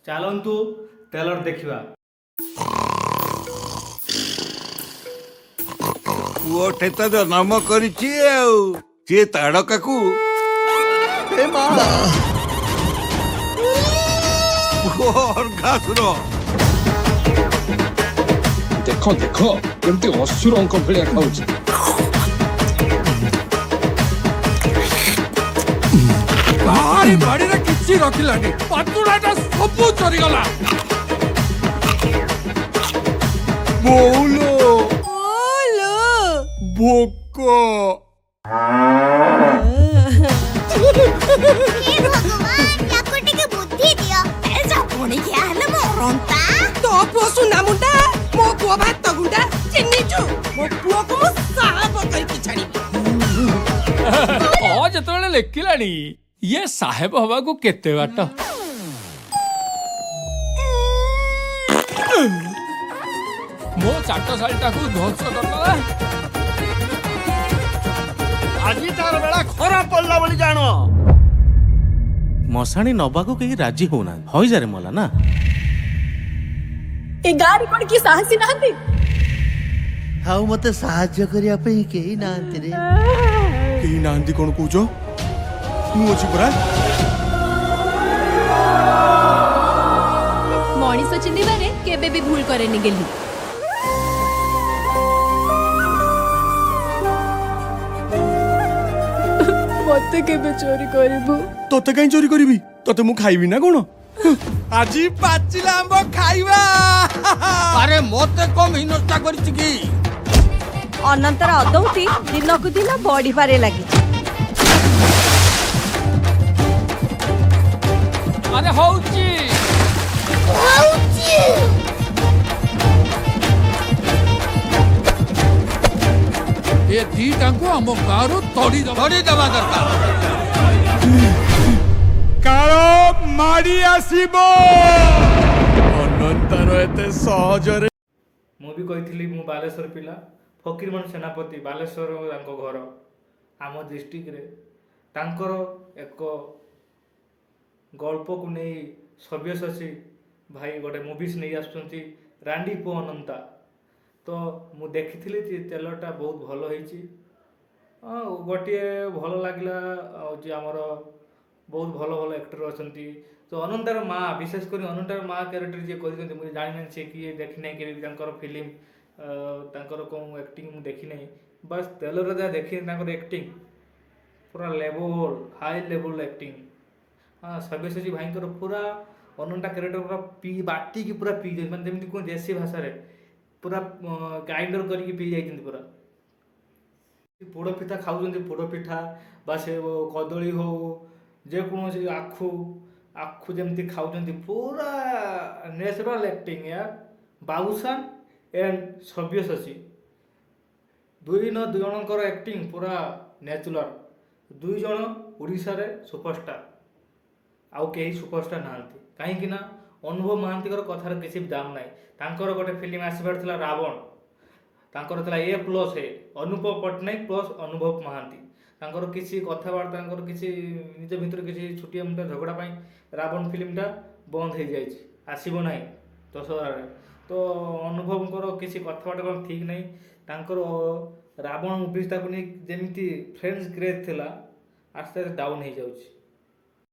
ଚାଲନ୍ତୁ ଟ୍ରେଲର ଦେଖିବା। ପୁଅଟେ ତ ଜନ୍ମ କରିଛି ଆଉ ସିଏ ତାଡ଼କାକୁ ଏ ମା ପୁଅ ଅର୍ଘାସୁର। ଦେଖ ଦେଖ, କେମିତି ଅସୁରଙ୍କ ଭଳିଆ ଖାଉଛି। କାହାରି ବାଡ଼ିରେ କିଛି ରଖିଲାନି, ପାଟୁଳାଟା ସବୁ ଚରିଗଲା। ବୋଉଲୋ। ଓଲୋ। ଭୋକ। ହେ ଭଗବାନ, ୟାକୁ ଟିକେ ବୁଦ୍ଧି ଦିଅ। ଏ ଜପଣିକିଆ ହେଲେ ମରନ୍ତା। ତୋ ପୁଅ ସୁନା ମୁଣ୍ଡା, ମୋ ପୁଅ ଭାତ ଗୁଣ୍ଡା। ଚିହ୍ନିଛୁ ମୋ ପୁଅକୁ? ମୁଁ ସାହାବ କରିକି ଛାଡ଼ିବି। ହଁ, ଯେତେବେଳେ ଲେଖିଲାଣି, ଇଏ ସାହେବ ହବାକୁ କେତେ ବାଟ। ମୋ ଚାଟଶାଳୀଟାକୁ ଧ୍ୱଂସ କରିଦେଲା। ଆଜି ତାର ବେଳା ଖରାପ ପଡିଲା ବୋଲି ଜାଣ। ମଶାଣି ନବାକୁ କେହି ରାଜି ହଉନାହାନ୍ତି, ହଇଜାରେ ମଲା ନା। ଏ ଗାଁରେ କଣ କିଏ ସାହସୀ ନାହାନ୍ତି? ଆଉ ମତେ ସାହାଯ୍ୟ କରିବା ପାଇଁ କେହି ନାହାନ୍ତି ରେ। କେହି ନାହାନ୍ତି କଣ କହୁଛ? ମୁଁ ଅଛି ପରା। ମଣିଷ ଚିହ୍ନିବାରେ କେବେ ବି ଭୁଲ କରେନି ଗେଲି। ମତେ କେବେ ଚୋରି କରିବୁ? ତତେ କାହିଁ ଚୋରି କରିବି? ତତେ ମୁଁ ଖାଇବି ନା କଣ? ଆଜି ପାଚିଲା ଆମ୍ବ ଖାଇବା। ଆରେ, ମତେ କମ ହିନସ୍ତା କରିଛି କି? ଅନନ୍ତର ଅଦୌତି ଦିନକୁ ଦିନ ବଢିବାରେ ଲାଗିଛି। ଆରେ, ହଉଛି। ହଉଛି। ଏ ଦିଟାଙ୍କୁ ଆମ ଗାଁରୁ ତଡ଼ି ଦବା। ତଡ଼ି ଦେବା ଦରକାର। କାଳ ମାଡ଼ି ଆସିବ, ଅନନ୍ତର ଏତେ ସହଜରେ ମୁଁ ବି କହିଥିଲି, ମୁଁ ବାଲେଶ୍ୱର ପିଲା। ଫକୀରମୋହନ ସେନାପତି, ବାଲେଶ୍ୱର ତାଙ୍କ ଘର, ଆମ ଡିଷ୍ଟ୍ରିକ୍ଟରେ। ତାଙ୍କର ଏକ ଗଳ୍ପକୁ ନେଇ ସବ୍ୟସାଚୀ ଭାଇ ଗୋଟେ ମୁଭିସ୍ ନେଇ ଆସୁଛନ୍ତି, ରାଣ୍ଡି ପୁଅ ଅନନ୍ତା। ତ ମୁଁ ଦେଖିଥିଲି ଯେ ଟ୍ରେଲରଟା ବହୁତ ଭଲ ହେଇଛି। ହଁ, ଗୋଟିଏ ଭଲ ଲାଗିଲା ହେଉଛି ଆମର ବହୁତ ଭଲ ଭଲ ଆକ୍ଟର ଅଛନ୍ତି। ତ ଅନନ୍ତାର ମା, ବିଶେଷ କରି ଅନନ୍ତାର ମା କ୍ୟାରେକ୍ଟର ଯିଏ କରିଛନ୍ତି, ମୁଁ ଜାଣିନାହିଁ ସେ କିଏ, ଦେଖିନାହିଁ କେବେ ବି ତାଙ୍କର ଫିଲ୍ମ, ତାଙ୍କର କେଉଁ ଆକ୍ଟିଂ ମୁଁ ଦେଖିନାହିଁ। ବାସ୍, ଟ୍ରେଲରରେ ଯାହା ଦେଖିନି, ତାଙ୍କର ଆକ୍ଟିଂ ପୁରା ଲେଭଲ୍, ହାଇ ଲେଭଲ୍ ଆକ୍ଟିଂ। ହଁ, ସବ୍ୟସାଚୀ ଭାଇଙ୍କର ପୁରା ଅନନ୍ତା କ୍ୟାରେକ୍ଟର ପୁରା ପିଇ ବାଟିକି ପୁରା ପିଇ ଯାଇଛନ୍ତି। ମାନେ ଯେମିତି କୁହନ୍ତି ଦେଶୀ ଭାଷାରେ, ପୁରା ଗ୍ରାଇଣ୍ଡର କରିକି ପିଇ ଯାଇଛନ୍ତି ପୁରା। ପୋଡ଼ ପିଠା ଖାଉଛନ୍ତି, ପୋଡ଼ ପିଠା ବା ସେ କଦଳୀ ହଉ, ଯେକୌଣସି ଆଖୁ, ଆଖୁ ଯେମିତି ଖାଉଛନ୍ତି, ପୁରା ନ୍ୟାଚୁରାଲ୍ ଆକ୍ଟିଂ ୟାର। ବାବୁସାନ ଏଣ୍ଡ ସବ୍ୟସାଚୀ ଦୁଇ ନ ଦୁଇ ଜଣଙ୍କର ଆକ୍ଟିଂ ପୁରା ନ୍ୟାଚୁରାଲ୍। ଦୁଇ ଜଣ ଓଡ଼ିଶାରେ ସୁପରଷ୍ଟାର, ଆଉ କେହି ସୁପରଷ୍ଟାର ନାହାନ୍ତି। କାହିଁକି ନା ଅନୁଭବ ମହାନ୍ତିଙ୍କର କଥାର କିଛି ଦାମ ନାହିଁ। ତାଙ୍କର ଗୋଟେ ଫିଲ୍ମ ଆସିବାର ଥିଲା ରାବଣ, ତାଙ୍କର ଥିଲା ଏ ପ୍ଲସ୍ ଏ, ଅନୁପମ ପଟ୍ଟନାୟକ ପ୍ଲସ୍ ଅନୁଭବ ମହାନ୍ତି। ତାଙ୍କର କିଛି କଥାବାର୍ତ୍ତା, ତାଙ୍କର କିଛି ନିଜ ଭିତରେ କିଛି ଛୋଟିଆ ମୋଟିଆ ଝଗଡ଼ା ପାଇଁ ରାବଣ ଫିଲ୍ମଟା ବନ୍ଦ ହେଇଯାଇଛି, ଆସିବ ନାହିଁ ଦଶହରାରେ। ତ ଅନୁଭବଙ୍କର କିଛି କଥାବାର୍ତ୍ତା କ'ଣ ଠିକ୍ ନାହିଁ। ତାଙ୍କର ରାବଣ ମୁଭିଜଟାକୁ ନେଇ ଯେମିତି ଫ୍ରେଣ୍ଡସ୍ କ୍ରେଜ୍ ଥିଲା, ଆସ୍ତେ ଆସ୍ତେ ଡାଉନ୍ ହେଇଯାଉଛି।